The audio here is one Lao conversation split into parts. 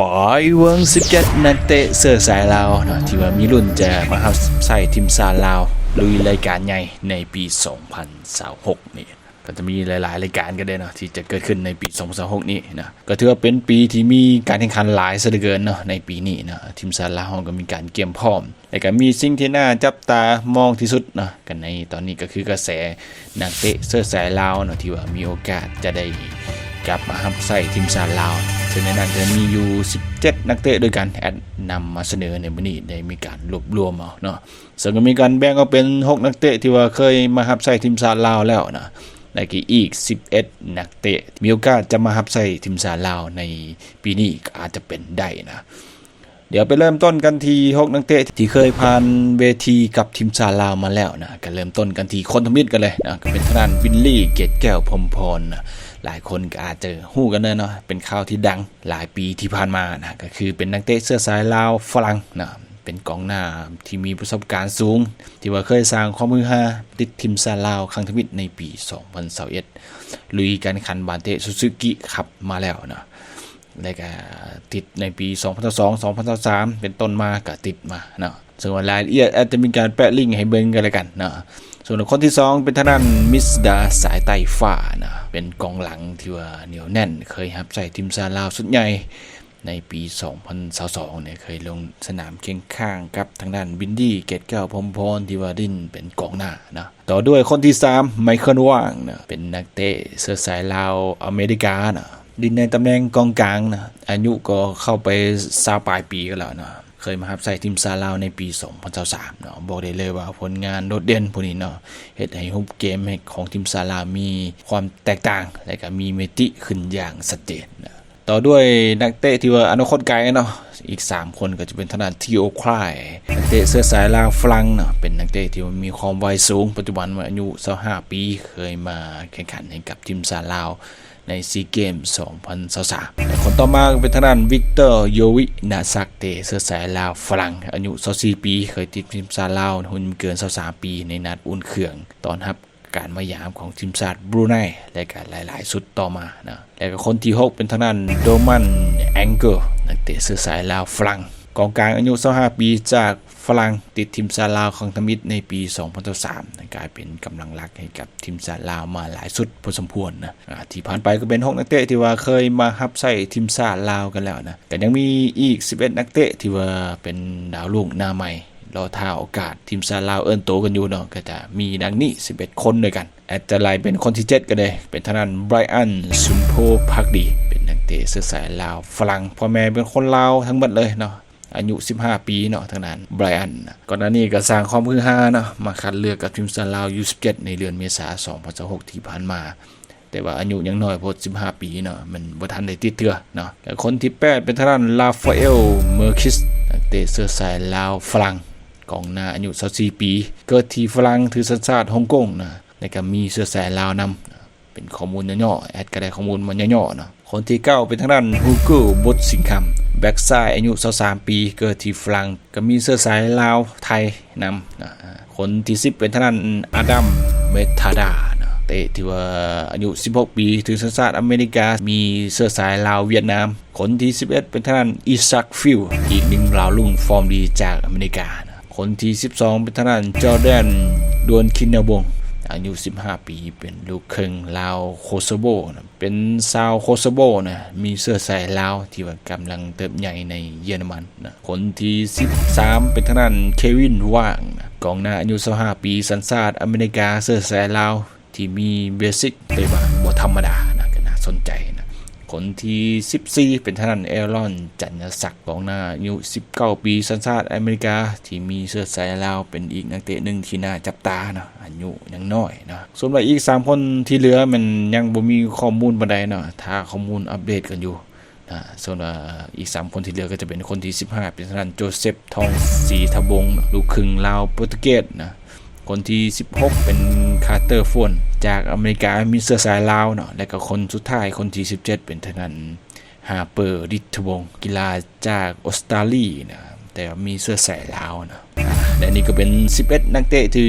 ປາຍເບິ່ງສິບເຈັດນັກເຕະເຊື້ອສາຍລາວເນາະ ທີ່ວ່າມີລຸ້ນຈະມາຮັບໃຊ້ທີມຊາດລາວ ລຸຍລາຍການໃຫຍ່ໃນປີສອງພັນຊາວຫົກນີ້ ກໍຈະມີຫຼາຍໆລາຍການກັນເດ້ເນາະ ທີ່ຈະເກີດຂຶ້ນໃນປີສອງພັນຊາວຫົກນີ້ນະ. ກໍຖືວ່າເປັນປີທີ່ມີການແຂ່ງຂັນຫຼາຍຊະເຫຼືອເກີນເນາະ ໃນປີນີ້ເນາະ ທີມຊາດລາວເຮົາກໍມີການກຽມພ້ອມ ແລະກໍມີສິ່ງທີ່ໜ້າຈັບຕາມອງທີ່ສຸດເນາະ ກັນໃນຕອນນີ້ກໍຄືກະແສນັກເຕະເຊື້ອສາຍລາວເນາະ ທີ່ວ່າມີໂອກາດຈະໄດ້ກັບມາຮັບໃຊ້ທີມຊາດລາວ ເຊິ່ງໃນນັ້ນກໍມີຢູ່ສິບເຈັດນັກເຕະດ້ວຍກັນ ແອັດນຳມາສະເໜີໃນມື້ນີ້ ໄດ້ມີການລວບລວມເອົາເນາະ ເຊິ່ງກໍມີການແບ່ງອອກເປັນຫົກນັກເຕະທີ່ວ່າເຄີຍມາຮັບໃຊ້ທີມຊາດລາວແລ້ວເນາະ ແລະກໍອີກສິບເອັດນັກເຕະ ມີໂອກາດຈະມາຮັບໃຊ້ທີມຊາດລາວໃນປີນີ້ ກໍອາດຈະເປັນໄດ້ນະ. ດຽວໄປເລີ່ມຕົ້ນກັນທີ່ຫົກນັກເຕະທີ່ເຄີຍຜ່ານເວທີກັບທີມຊາດລາວມາແລ້ວນະ ກໍເລີ່ມຕົ້ນກັນທີ່ຄົນທຳອິດກັນເລີຍນະ ກໍເປັນທາງດ້ານວິນລີ ເກດແກ້ວ ພົມພອນນະ ຫຼາຍຄົນກໍອາດຈະຮູ້ກັນແລ້ວເນາະ ເປັນຂ່າວທີ່ດັງຫຼາຍປີທີ່ຜ່ານມານະ ກໍຄືເປັນນັກເຕະເຊື້ອສາຍລາວຝຣັ່ງນະ ເປັນກອງໜ້າທີ່ມີປະສົບການສູງ ທີ່ວ່າເຄີຍສ້າງຄວາມຮືຮາຕິດທີມຊາດລາວຄັ້ງທຳອິດໃນປີສອງພັນຊາວເອັດ ລຸຍການແຂ່ງຂັນບານເຕະຊູຊູກິຄັບມາແລ້ວເນາະ ແລະກະຕິດໃນປີສອງພັນຊາວສອງ ສອງພັນຊາວສາມ ເປັນຕົ້ນມາກະຕິດມາເນາະ ເຊິ່ງວ່າລາຍລະອຽດອາດຈະມີການແປະລິ້ງໃຫ້ເບິ່ງກັນແລ້ວກັນເນາະ. ສ່ວນຄົນທີສອງເປັນທາງດ້ານ ມິດສະດາ ສາຍໃຕ້ຟ້າເນາະ ເປັນກອງຫຼັງທີ່ວ່າໜຽວແໜ້ນ ເຄີຍຮັບໃຊ້ທີມຊາດລາວຊຸດໃຫຍ່ໃນປີສອງພັນຊາວສອງນີ້ ເຄີຍລົງສະໜາມຄຽງຂ້າງກັບທາງດ້ານວິນດີ ເກດແກ້ວ ພົມພອນ ທີ່ວ່າຫຼິ້ນເປັນກອງໜ້າເນາະ. ຕໍ່ດ້ວຍຄົນທີສາມ ໄມເຄິນ ວ່າງເນາະ ເປັນນັກເຕະເຊື້ອສາຍລາວອາເມລິກາເນາະ ຫຼິ້ນໃນຕຳແໜ່ງກອງກາງເນາະ ອາຍຸກໍເຂົ້າໄປຊາວປາຍປີກັນແລ້ວເນາະ ເຄີຍມາຮັບໃຊ້ທີມຊາດລາວໃນປີສອງພັນຊາວສາມເນາະ. ບອກໄດ້ເລີຍວ່າຜົນງານໂດດເດັ່ນຜູ້ນີ້ເນາະ ເຮັດໃຫ້ຮູບເກມຂອງທີມຊາດລາວມີຄວາມແຕກຕ່າງ ແລະກໍມີມິຕິຂຶ້ນຢ່າງຊັດເຈນເນາະ. ຕໍ່ດ້ວຍນັກເຕະທີ່ວ່າອະນາຄົດໄກເນາະ ອີກສາມຄົນກໍຈະເປັນທາງດ້ານ ທີໂອ ຄລາຍ ນັກເຕະເຊື້ອສາຍລາວຝຣັ່ງເນາະ ເປັນນັກເຕະທີ່ວ່າມີຄວາມໄວສູງ ປັດຈຸບັນອາຍຸຊາວຫ້າປີ ເຄີຍມາແຂ່ງຂັນໃຫ້ກັບທີມຊາດລາວໃນຊີເກມສອງພັນຊາວສາມ ແລະຄົນຕໍ່ມາກໍເປັນທາງດ້ານ ວິກເຕີ ໂຢວິນະສັກ ເຕະເຊື້ອສາຍລາວຝຣັ່ງ ອາຍຸຊາວສີ່ປີ ເຄີຍຕິດທີມຊາດລາວຮຸ່ນເກີນຊາວສາມປີ ໃນນັດອຸ່ນເຄື່ອງຕ້ອນຮັບ ການມາຢາມຂອງທີມຊາດບຣູໄນ ແລະກະຫຼາຍໆຊຸດຕໍ່ມາເນາະ. ແລະກະຄົນທີຫົກເປັນທາງດ້ານ ໂດມັນ ແອງເກີລ ນັກເຕະເຊື້ອສາຍລາວຝຣັ່ງ ກອງກາງອາຍຸຊາວຫ້າປີ ຈາກຝຣັ່ງ ຕິດທີມຊາດລາວຄັ້ງທຳອິດໃນປີສອງພັນຊາວສາມ ກາຍເປັນກຳລັງຫຼັກໃຫ້ກັບທີມຊາດລາວມາຫຼາຍຊຸດພໍສົມຄວນນະ. ອາ ທີ່ຜ່ານໄປກໍເປັນຫົກນັກເຕະທີ່ວ່າເຄີຍມາຮັບໃຊ້ທີມຊາດລາວກັນແລ້ວນະ ກໍຍັງມີອີກສິບເອັດນັກເຕະທີ່ວ່າເປັນດາວລຸ້ນໜ້າໃໝ່ ລໍຖ້າໂອກາດ ທີມຊາດລາວເອີ້ນໂຕກັນຢູ່ເນາະ ກໍຈະມີດັ່ງນີ້ສິບເອັດຄົນດ້ວຍກັນ. ອາດຈະໄລ່ເປັນຄົນທີເຈັດກໍໄດ້ ເປັນທາງດ້ານ ໄບຣອັນ ສຸນໂພພັກດີ ເປັນນັກເຕະເຊື້ອສາຍລາວຝຣັ່ງ ພໍ່ແມ່ເປັນຄົນລາວທັງໝົດເລີຍເນາະ ອາຍຸສິບຫ້າປີເນາະ ທາງດ້ານ ໄບຣອັນ. ກ່ອນໜ້ານີ້ກໍສ້າງຄວາມຮືຮາເນາະ ມາຄັດເລືອກກັບທີມຊາດລາວ ຢູສິບເຈັດ ໃນເດືອນເມສາ ສອງພັນຊາວຫົກ ທີ່ຜ່ານມາ ແຕ່ວ່າອາຍຸຍັງນ້ອຍໂພດ ສິບຫ້າປີເນາະ ມັນບໍ່ທັນໄດ້ຕິດເທື່ອເນາະ. ແລະຄົນທີແປດເປັນທາງດ້ານ ລາຟາເອລ ເມີຄິດ ນັກເຕະເຊື້ອສາຍລາວຝຣັ່ງ ກອງໜ້າອາຍຸຊາວສີ່ປີ ເກີດທີ່ຝຣັ່ງ ຖືສັນຊາດຮົງກົງນະ ແລະກໍມີເຊື້ອສາຍລາວນຳ. ເປັນຂໍ້ມູນຫຍໍ້ໆ ແອັດກໍໄດ້ຂໍ້ມູນມາຫຍໍ້ໆເນາະ. ຄົນທີເກົ້າເປັນທາງດ້ານ ຮູໂກ ບົດສິງຄຳ ແບັກຊ້າຍ ອາຍຸຊາວສາມປີ ເກີດທີ່ຝຣັ່ງ ກໍມີເຊື້ອສາຍລາວໄທນຳ. ອາ ຄົນທີສິບເປັນທາງດ້ານ ອາດັມ ເມທາດາເນາະ ເຕະທີ່ວ່າອາຍຸສິບຫົກປີ ຖືສັນຊາດອາເມລິກາ ມີເຊື້ອສາຍລາວຫວຽດນາມ. ຄົນທີສິບເອັດເປັນທາງດ້ານ ອີຊັກ ຟິວ ອີກໜຶ່ງດາວລຸ້ນຟອມດີຈາກອາເມລິກາເນາະ. ຄົນທີສິບສອງເປັນທາງດ້ານ ຈໍແດນ ດວນຄິນນະວົງ ອາຍຸສິບຫ້າປີ ເປັນລູກເຄິ່ງລາວໂຄໂຊໂບນະ ເປັນຊາວໂຄໂຊໂບນະ ມີເຊື້ອສາຍລາວທີ່ວ່າກຳລັງເຕີບໃຫຍ່ໃນເຢຍລະມັນນະ. ຄົນທີສິບສາມເປັນທາງດ້ານ ເຄວິນ ວ່າງນະ ກອງໜ້າອາຍຸຊາວຫ້າປີ ສັນຊາດອາເມລິກາ ເຊື້ອສາຍລາວ ທີ່ມີເບສິກ ແຕ່ວ່າບໍ່ທຳມະດານະ ກໍໜ້າສົນໃຈນະ. ຄົນທີສິບສີ່ເປັນທາງດ້ານ ແອລອນ ຈັນຍະສັກ ກອງໜ້າອາຍຸສິບເກົ້າປີ ສັນຊາດອາເມລິກາ ທີ່ມີເຊື້ອສາຍລາວ ເປັນອີກນັກເຕະໜຶ່ງທີ່ໜ້າຈັບຕາເນາະ ອາຍຸຍັງນ້ອຍເນາະ. ສ່ວນວ່າອີກສາມຄົນທີ່ເຫຼືອແມ່ນຍັງບໍ່ມີຂໍ້ມູນປານໃດເນາະ ຖ້າຂໍ້ມູນອັບເດດກັນຢູ່ນະ. ສ່ວນວ່າອີກສາມຄົນທີ່ເຫຼືອກໍຈະເປັນຄົນທີສິບຫ້າ ເປັນທາງດ້ານ ໂຈເຊັບ ທອງສີທະວົງ ລູກຄຶ່ງລາວໂປຣຕຸເກດນະ. ຄົນທີສິບຫົກເປັນ ຄາເຕີ ໂຟນ ຈາກອາເມລິກາ ມີເຊື້ອສາຍລາວເນາະ. ແລະກໍຄົນສຸດທ້າຍ ຄົນທີສິບເຈັດເປັນທາງດ້ານ ຮາເປີ ລິດທະວົງ ກິລາຈາກອົດສະຕາລີນະ ແຕ່ວ່າມີເຊື້ອສາຍລາວນະ. ອາ ແລະນີ້ກໍເປັນສິບເອັດນັກເຕະທີ່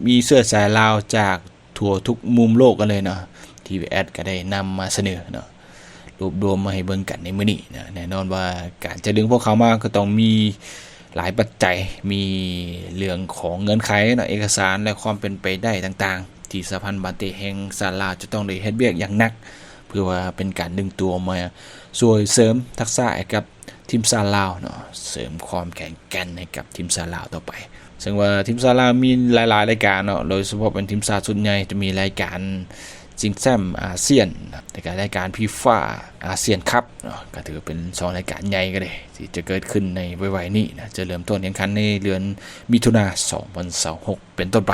ມີເຊື້ອສາຍລາວຈາກທົ່ວທຸກມຸມໂລກກັນເລີຍເນາະ ທີ່ແອັດກໍໄດ້ນຳມາສະເໜີເນາະ. ລວບລວມມາໃຫ້ເບິ່ງກັນໃນມື້ນີ້ນະ. ແນ່ນອນວ່າການຈະດຶງພວກເຂົາມາກໍຕ້ອງມີຫຼາຍປັດໄຈ, ມີເລື່ອງຂອງເງື່ອນໄຂເນາະ, ເອກະສານ ແລະ ຄວາມເປັນໄປໄດ້ຕ່າງໆ ທີ່ສະຫະພັນບາເຕະແຫ່ງຊາດລາວຈະຕ້ອງໄດ້ເຮັດວຽກຢ່າງໜັກ ເພື່ອວ່າເປັນການດຶງຕົວມາຊ່ວຍເສີມທັກສະໃຫ້ກັບທີມຊາດລາວເນາະ, ເສີມຄວາມແຂງແກ່ນໃຫ້ກັບທີມຊາດລາວຕໍ່ໄປ. ເຊິ່ງວ່າທີມຊາດລາວມີຫຼາຍໆລາຍການເນາະ, ໂດຍສະເພາະເປັນທີມຊາດຊຸດໃຫຍ່ ຈະມີລາຍການຊິງແຊ້ມອາຊຽນ ແລ້ວກໍລາຍການຟີຟາອາຊຽນຄັບເນາະ, ກໍຖືເປັນສອງລາຍການໃຫຍ່ກໍໄດ້ ທີ່ຈະເກີດຂຶ້ນໃນໄວໆນີ້ນະ, ຈະເລີ່ມຕົ້ນແຂ່ງຂັນໃນເດືອນມິຖຸນາ ສອງພັນຊາວຫົກ ເປັນຕົ້ນໄປ.